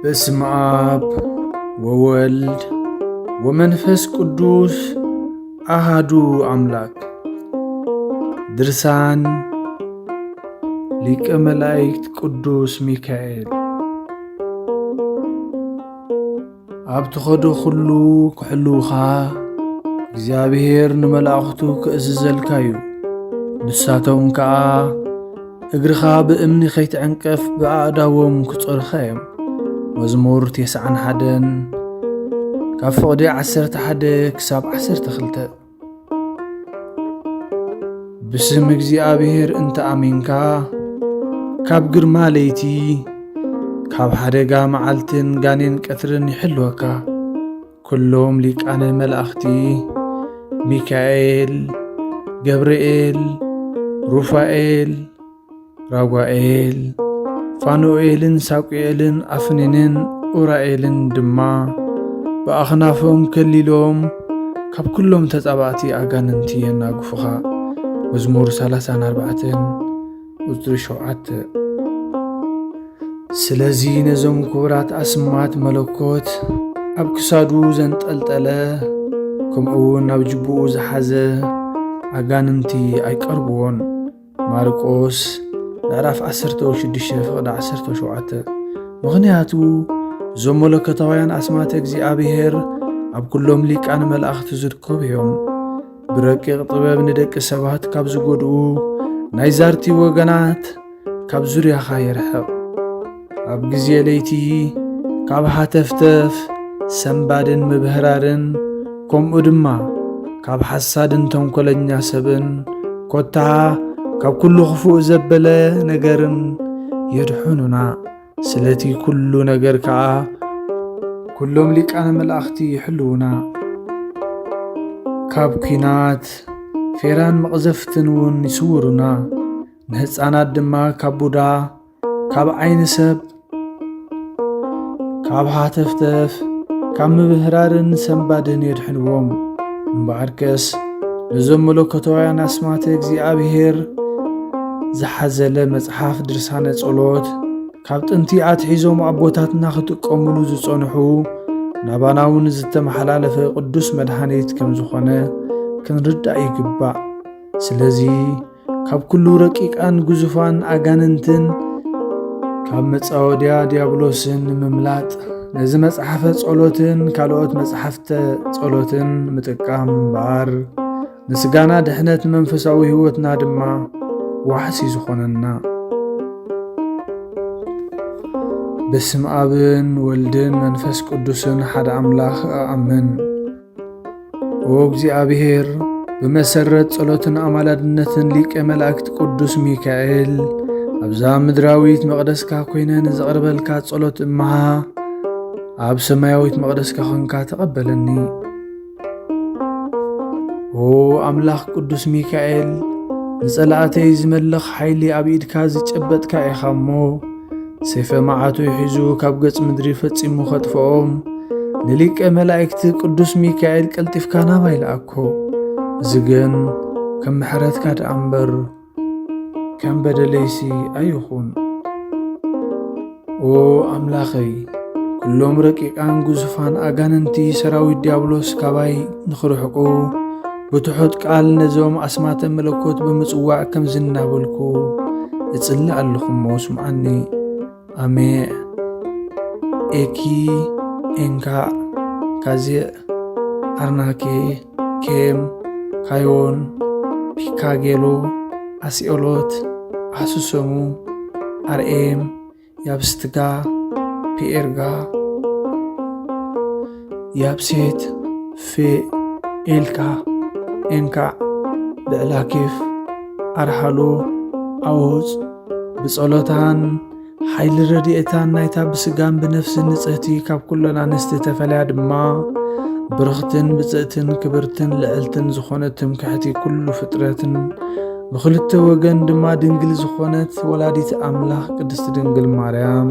በስመ አብ ወወልድ ወመንፈስ ቅዱስ አሃዱ አምላክ። ድርሳን ሊቀ መላእክት ቅዱስ ሚካኤል። ኣብ ትኸዶ ኩሉ ክሕልውኻ፣ እግዚኣብሔር ንመላእኽቱ ክእዝዘልካ እዩ። ንሳቶም ከኣ እግርኻ ብእምኒ ኸይትዕንቀፍ ብኣእዳዎም ክጸሩኻ እዮም። መዝሙር ተስዓን ሓደን ካብ ፍቕዲ ዓሰርተ ሓደ ክሳብ ዓሰርተ ክልተ። ብስም እግዚኣብሔር እንተ ኣሚንካ፣ ካብ ግርማ ለይቲ፣ ካብ ሓደጋ መዓልትን ጋኔን ቀትርን ይሕልወካ። ኩሎም ሊቃነ መላእኽቲ፣ ሚካኤል፣ ገብርኤል፣ ሩፋኤል፣ ራጓኤል፣ ፋኑኤልን ሳቁኤልን ኣፍኒንን ኡራኤልን ድማ ብኣኽናፎም ከሊሎም ካብ ኩሎም ተጻባእቲ ኣጋንንቲ የናግፉኻ። መዝሙር ሰላሳን ኣርባዕተን ቁጽሪ ሸውዓተ። ስለዚ ነዞም ክቡራት ኣስማት መለኮት ኣብ ክሳዱ ዘንጠልጠለ፣ ከምኡ እውን ኣብ ጅቡኡ ዝሓዘ ኣጋንንቲ ኣይቀርብዎን። ማርቆስ ምዕራፍ ዓሰርተ ሽዱሽተ ፍቕዲ ዓሰርተ ሸውዓተ። ምኽንያቱ እዞም መለኮታውያን ኣስማተ እግዚኣብሔር ኣብ ኩሎም ሊቃነ መላእኽቲ ዝርከቡ እዮም። ብረቂቕ ጥበብ ንደቂ ሰባት ካብ ዝጎድኡ ናይ ዛርቲ ወገናት ካብ ዙርያኻ የርሕቕ። ኣብ ግዜ ለይቲ ካብ ሃተፍተፍ፣ ሰንባድን ምብህራርን፣ ከምኡ ድማ ካብ ሓሳድን ተንኮለኛ ሰብን፣ ኮታ ካብ ኩሉ ክፉእ ዘበለ ነገርን የድሕኑና። ስለቲ ኩሉ ነገር ከኣ ኩሎም ሊቃነ መላእኽቲ ይሕልዉና። ካብ ኲናት፣ ፌራን መቕዘፍትን እውን ይስውሩና። ንህፃናት ድማ ካብ ቡዳ፣ ካብ ዓይኒ ሰብ፣ ካብ ሃተፍተፍ፣ ካብ ምብህራርን ሰንባድን የድሕንዎም። እምበኣርከስ ነዞም መለኮታውያን ኣስማተ እግዚኣብሔር ዝሓዘለ መጽሓፍ ድርሳነ ጸሎት ካብ ጥንቲ ኣትሒዞም ኣቦታትና ክጥቀሙሉ ዝጸንሑ፣ ናባና እውን ዝተመሓላለፈ ቅዱስ መድኃኒት ከም ዝኾነ ክንርዳእ ይግባእ። ስለዚ ካብ ኩሉ ረቂቃን ግዙፋን ኣጋንንትን ካብ መጻወድያ ዲያብሎስን ንምምላጥ ነዚ መጽሓፈ ጸሎትን ካልኦት መጽሓፍተ ጸሎትን ምጥቃም እምበኣር፣ ንስጋና ድሕነት፣ ንመንፈሳዊ ህይወትና ድማ ዋሕሲ ዝኾነና። በስም ኣብን ወልድን መንፈስ ቅዱስን ሓደ ኣምላኽ ኣኣምን። ኦ እግዚኣብሔር፣ ብመሰረት ጸሎትን ኣማላድነትን ሊቀ መላእክት ቅዱስ ሚካኤል፣ ኣብዛ ምድራዊት መቕደስካ ኮይነ ንዘቕርበልካ ጸሎት እምሃ፣ ኣብ ሰማያዊት መቕደስካ ኾንካ ተቐበለኒ። ኦ ኣምላኽ ቅዱስ ሚካኤል፣ ንጸላእተይ ዝመልኽ ሓይሊ ኣብ ኢድካ ዝጨበጥካ ኢኻ እሞ፣ ሰይፈ መዓቱ ሒዙ ካብ ገጽ ምድሪ ፈጺሙ ኸጥፍኦም፣ ንሊቀ መላእክቲ ቅዱስ ሚካኤል ቀልጢፍካ ናባይ ለኣኮ። እዚ ግን ከም ምሕረትካ ደኣ እምበር፣ ከም በደለይሲ ኣይኹን። ኦ ኣምላኸይ፣ ኩሎም ረቂቃን ግዙፋን ኣጋንንቲ ሰራዊት ዲያብሎስ ካባይ ንኽርሕቁ፣ ብትሑት ቃል ነዞም ኣስማተ መለኮት ብምጽዋዕ ከም ዝናበልኩ እጽሊ ኣለኹ እሞ ስምዓኒ። ኣሜዕ፣ ኤኪ፣ ኤንካዕ፣ ካዜዕ፣ ኣርናኬ፣ ኬም፣ ካዮን፣ ፒካጌሎ፣ ኣሲኦሎት፣ ኣሱሰሙ፣ ኣርኤም፣ ያብስትጋ፣ ፒኤርጋ፣ ያብሴት፣ ፌ፣ ኤልካ፣ ኤንካዕ፣ ብዕላኪፍ፣ ኣርሃሎ፣ ኣዎጽ፣ ብጸሎታን ሓይሊ ረድኤታን ናይታ ብስጋን ብነፍስን ንጽህቲ ካብ ኩለን ኣንስቲ ተፈልያ ድማ ብርኽትን ብጽእትን ክብርትን ልዕልትን ዝኾነት ትምክሕቲ ኩሉ ፍጥረትን ብኽልተ ወገን ድማ ድንግል ዝኾነት ወላዲት ኣምላኽ ቅድስቲ ድንግል ማርያም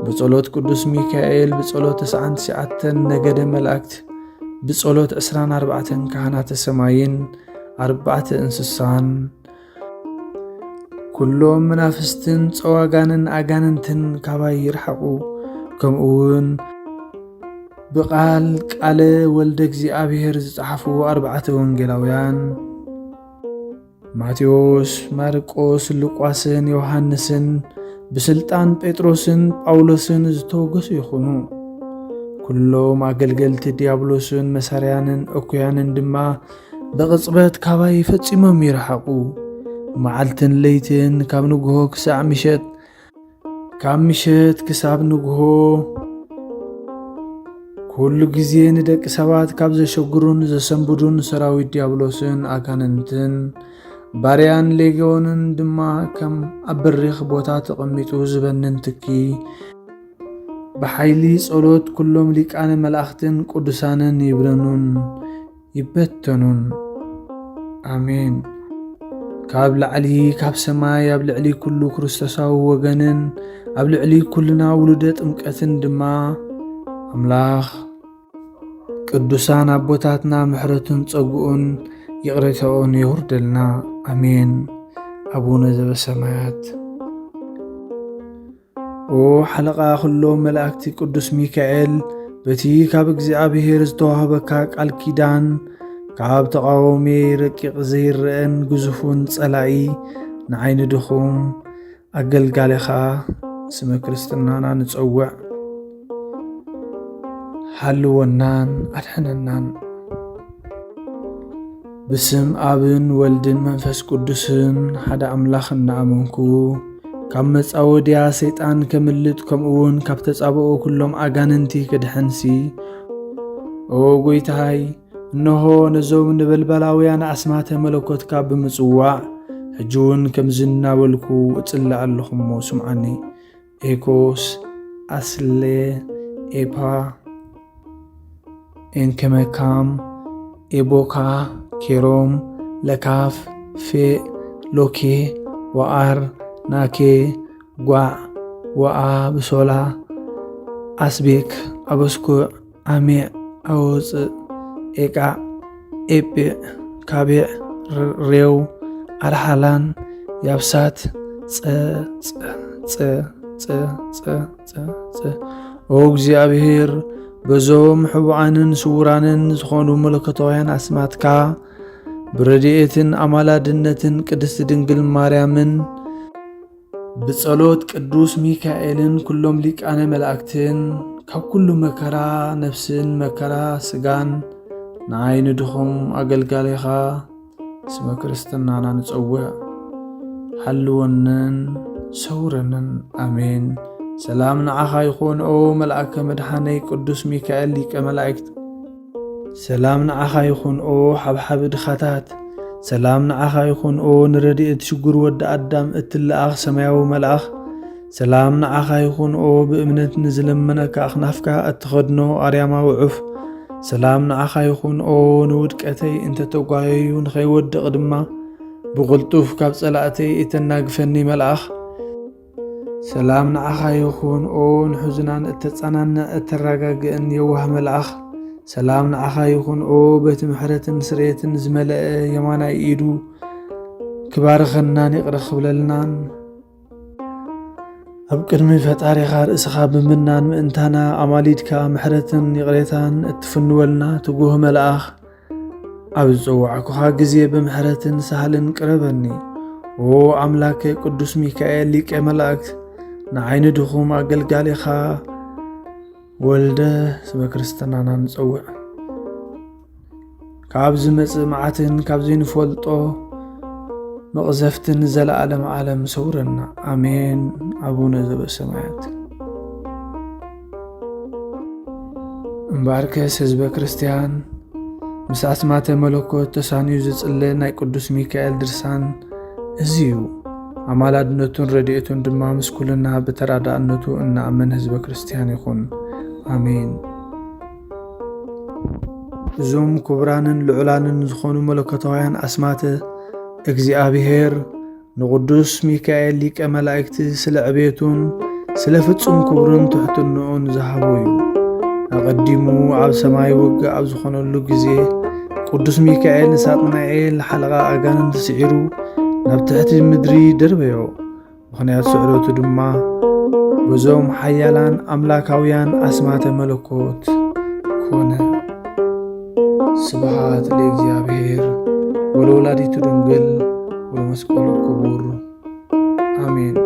ብጸሎት ቅዱስ ሚካኤል ብጸሎት ተስዓን ትሽዓተን ነገደ መላእክት ብጸሎት ዕስራን ኣርባዕተን ካህናተ ሰማይን ኣርባዕተ እንስሳን ኩሎም መናፍስትን ጸዋጋንን ኣጋንንትን ካባይ ይርሓቑ። ከምኡ እውን ብቃል ቃለ ወልደ እግዚኣብሔር ዝጸሓፉ ኣርባዕተ ወንጌላውያን ማቴዎስ፣ ማርቆስ፣ ሉቃስን ዮሃንስን ብስልጣን ጴጥሮስን ጳውሎስን ዝተወገሱ ይኹኑ። ኩሎም ኣገልገልቲ ዲያብሎስን መሳርያንን እኩያንን ድማ ብቕጽበት ካባይ ፈጺሞም ይርሓቑ። መዓልትን ለይትን ካብ ንግሆ ክሳዕ ምሸት፣ ካብ ምሸት ክሳብ ንግሆ፣ ኩሉ ግዜ ንደቂ ሰባት ካብ ዘሸግሩን ዘሰንብዱን ሰራዊት ዲያብሎስን ኣጋንንትን ባርያን ሌግዮንን ድማ ከም ኣብ በሪኽ ቦታ ተቐሚጡ ዝበንን ትኪ፣ ብሓይሊ ጸሎት ኩሎም ሊቃነ መላእኽትን ቅዱሳንን ይብረኑን ይበተኑን። ኣሜን። ካብ ላዕሊ፣ ካብ ሰማይ፣ ኣብ ልዕሊ ኩሉ ክርስቶሳዊ ወገንን ኣብ ልዕሊ ኩልና ውሉደ ጥምቀትን ድማ ኣምላኽ ቅዱሳን ኣቦታትና ምሕረቱን ጸግኡን ይቕሬታኡን የውርደልና። ኣሜን። ኣቡነ ዘበሰማያት። ኦ ሓለቓ ኩሎም መላእክቲ ቅዱስ ሚካኤል፣ በቲ ካብ እግዚኣብሔር ዝተዋህበካ ቃል ኪዳን፣ ካብ ተቓዋሚ ረቂቕ ዘይረኣን ግዙፉን ጸላኢ ንዓይ ንድኹም ኣገልጋሊኻ ስመ ክርስትናና ንጸውዕ። ሃልወናን ኣድሕነናን። ብስም ኣብን ወልድን መንፈስ ቅዱስን ሓደ ኣምላኽ እናኣመንኩ፣ ካብ መጻወድያ ሰይጣን ከምልጥ፣ ከምኡ እውን ካብ ተጻብኦ ኩሎም ኣጋንንቲ ክድሕንሲ፣ ኦ ጎይታይ፣ እንሆ ነዞም ነበልባላውያን ኣስማተ መለኮትካ ብምጽዋዕ፣ ሕጂ እውን ከምዚ እናበልኩ እጽሊ ኣለኹ እሞ ስምዓኒ። ኤኮስ፣ ኣስሌ፣ ኤፓ፣ ኤንከመካም፣ ኤቦካ፣ ኬሮም፣ ለካፍ፣ ፌእ፣ ሎኬ፣ ወኣር፣ ናኬ፣ ጓዕ፣ ወኣ፣ ብሶላ፣ ኣስቤክ፣ ኣበስኩዕ፣ ኣሜዕ፣ ኣወፅእ፣ ኤቃዕ፣ ኤጲዕ፣ ካቤዕ፣ ር-፣ ሬው፣ ኣርሓላን፣ ያብሳት፣ ጸ፣ ጸ፣ ጸ፣ ጸ፣ ጸ፣ ጸ፣ ጸ። ኦ እግዚኣብሔር፣ በዞም ሕቡዓንን ስውራንን ዝኾኑ መለኮታውያን ኣስማትካ፣ ብረድኤትን ኣማላድነትን ቅድስቲ ድንግል ማርያምን፣ ብጸሎት ቅዱስ ሚካኤልን ኩሎም ሊቃነ መላእክትን፣ ካብ ኩሉ መከራ ነፍስን መከራ ስጋን ንዓይ ንድኹም ኣገልጋሊኻ ስመ ክርስትናና ንጸውዕ። ሃልወንን ሰውረንን። ኣሜን። ሰላም ንዓኻ ይኹን፣ ኦ መልኣከ መድሓነይ ቅዱስ ሚካኤል ሊቀ መላእክት። ሰላም ንዓኻ ይኹን፣ ኦ ሓብሓብ ድኻታት። ሰላም ንዓኻ ይኹን፣ ኦ ንረድኤት ሽጉር ወዲ ኣዳም እትለኣኽ ሰማያዊ መልኣኽ። ሰላም ንዓኻ ይኹን፣ ኦ ብእምነት ንዝለመነካ ኣኽናፍካ እትኸድኖ ኣርያማዊ ዑፍ። ሰላም ንዓኻ ይኹን፣ ኦ ንውድቀተይ እንተተጓየዩ ንኸይወድቕ ድማ ብቕልጡፍ ካብ ጸላእተይ እተናግፈኒ መልኣኽ። ሰላም ንዓኻ ይኹን፣ ኦ ንሕዙናን እተጸናንዕ እተረጋግእን የዋህ መልኣኽ። ሰላም ንዓኻ ይኹን፣ ኦ በቲ ምሕረትን ስርየትን ዝመልአ የማናይ ኢዱ ክባርኸናን ይቕረ ክብለልናን። ኣብ ቅድሚ ፈጣሪኻ ርእስኻ ብምናን ምእንታና ኣማሊድካ ምሕረትን ይቕሬታን እትፍንወልና ትጉህ መልኣኽ። ኣብ ዝጸዋዕኩኻ ግዜ ብምሕረትን ሳህልን ቅረበኒ። ኦ ኣምላከ ቅዱስ ሚካኤል ሊቀ መላእክት፣ ንዓይ ንድኹም ኣገልጋሊኻ ወልደ ስመ ክርስትናና ንጸውዕ። ካብ ዝመጽእ መዓትን ካብ ዘይንፈልጦ መቕዘፍትን ዘለኣለም ዓለም ሰውረና። ኣሜን። ኣቡነ ዘበሰማያት። እምበኣርከስ ህዝበ ክርስትያን ምስ ኣስማተ መለኮት ተሳንዩ ዝጽለ ናይ ቅዱስ ሚካኤል ድርሳን እዚ እዩ። ኣማላድነቱን ረድኤቱን ድማ ምስ ኩልና ብተራዳእነቱ እናኣመን ህዝበ ክርስትያን ይኹን። ኣሜን። እዞም ክቡራንን ልዑላንን ዝኾኑ መለኮታውያን ኣስማተ እግዚኣብሔር ንቅዱስ ሚካኤል ሊቀ መላእክቲ ስለ ዕቤቱን ስለ ፍጹም ክብሩን ትሕትንኡን ዝሃቦ እዩ። ኣቐዲሙ ኣብ ሰማይ ውግእ ኣብ ዝኾነሉ ግዜ፣ ቅዱስ ሚካኤል ንሳጥናኤል ሓለቓ ኣጋንንቲ ስዒሩ ናብ ትሕቲ ምድሪ ደርበዮ። ምኽንያት ስዕረቱ ድማ በዞም ሓያላን ኣምላካውያን ኣስማተ መለኮት ኮነ። ስብሃት ለእግዚኣብሔር ወለወላዲቱ ድንግል ወለመስቀሉ ክቡር። ኣሜን።